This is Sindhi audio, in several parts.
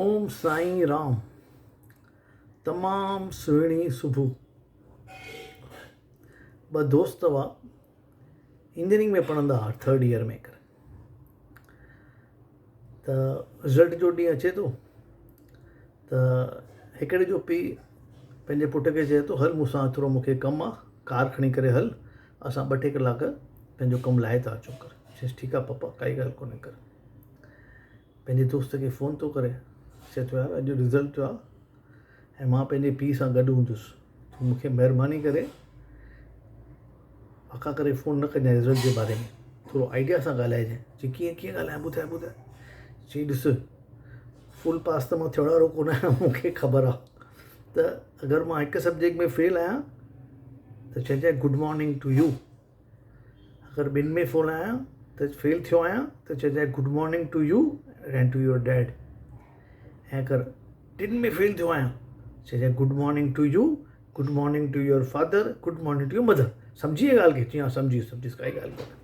اوم سائين رام تمام سهڻي صبح ٻه دوست هئا انجنيئرنگ ۾ پڙهندا هئا ٿرڊ ايئر ۾ ڪري ته رزلٽ جو ڏينهن اچي ٿو ته هڪڙي جو پيء پنهنجي پٽ کي چئي ٿو هل مون سان ٿورو مون کي ڪم آهي ڪار کڻي ڪري هل اسان ٻه ٽي ڪلاڪ پنهنجو ڪم لاهي ٿا اچون ڪر چيس ٺيڪ آهي پپا ڪائي ڳالهه ڪونهي ڪر پنهنجي دوست کي فون ٿو ڪري چئي ٿو يار اڄ رزلٽ آ ۽ مان پنهنجي پيء سان گڏ هوندس تون مون کي مهرباني ڪري پڪا ڪري فون نه ڪجانء رزلٽ جي باري ۾ ٿورو آئيڊيا سان ڳالهائجانء چي ڪيئن ڪيئن ڳالهايان ٻڌاء ٻڌاء چي ڏس فل پاس ته مان ٿيڻ وارو ڪونه آهيان مون کي خبر آ ته اگر مان هڪ سبجيڪٽ ۾ فيل آهيان ته چئجانء گڊ مارننگ ٽو يو اگر ٻن ۾ فول آهيان ته فيل ٿيو آهيان ته چئجانء good morning to you and to your dad ۽ اگر ٽن ۾ فيل ٿيو آهيان چئجانء good morning to you good morning to your father good morning to your mother سمجهي ڳالهه کي چيائين سمجهي سمجهي ڪائي ڳالهه ڪونهي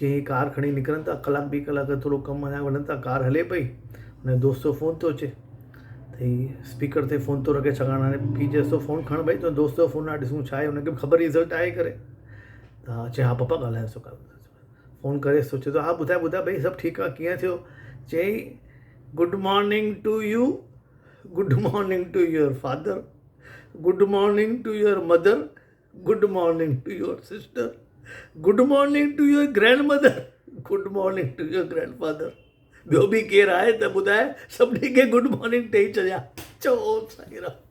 جيئن ڪار کڻي نڪرن ٿا ڪلاڪ ٻي ڪلاڪ ٿورو ڪم اڃا وڃن ٿا ڪار هلي پئي هن دوست جو فون ٿو اچي ته هي اسپيڪر تي فون ٿو رکي ڇاڪاڻ هاڻي پيء چيس ٿو فون کڻ ڀئي تنهنجي دوست جو فون آهي ڏسون ڇا آهي هن کي به خبر رزلٽ آهي ڪري ته چئي ها پپا ڳالهايانس ٿو فون ڪريس ٿو چئي ٿو ها ٻڌاء ٻڌاء ڀئي سڀ ٺيڪ آهي ڪيئن ٿيو چئي good morning to you good morning to your father good morning to your mother good morning to your sister good morning to your grandmother good morning to your grandfather ٻيو به ڪير آهي ته ٻڌاء سڀني کي گڊ مارننگ ڏئي ڇڏيان چئو سائين رام.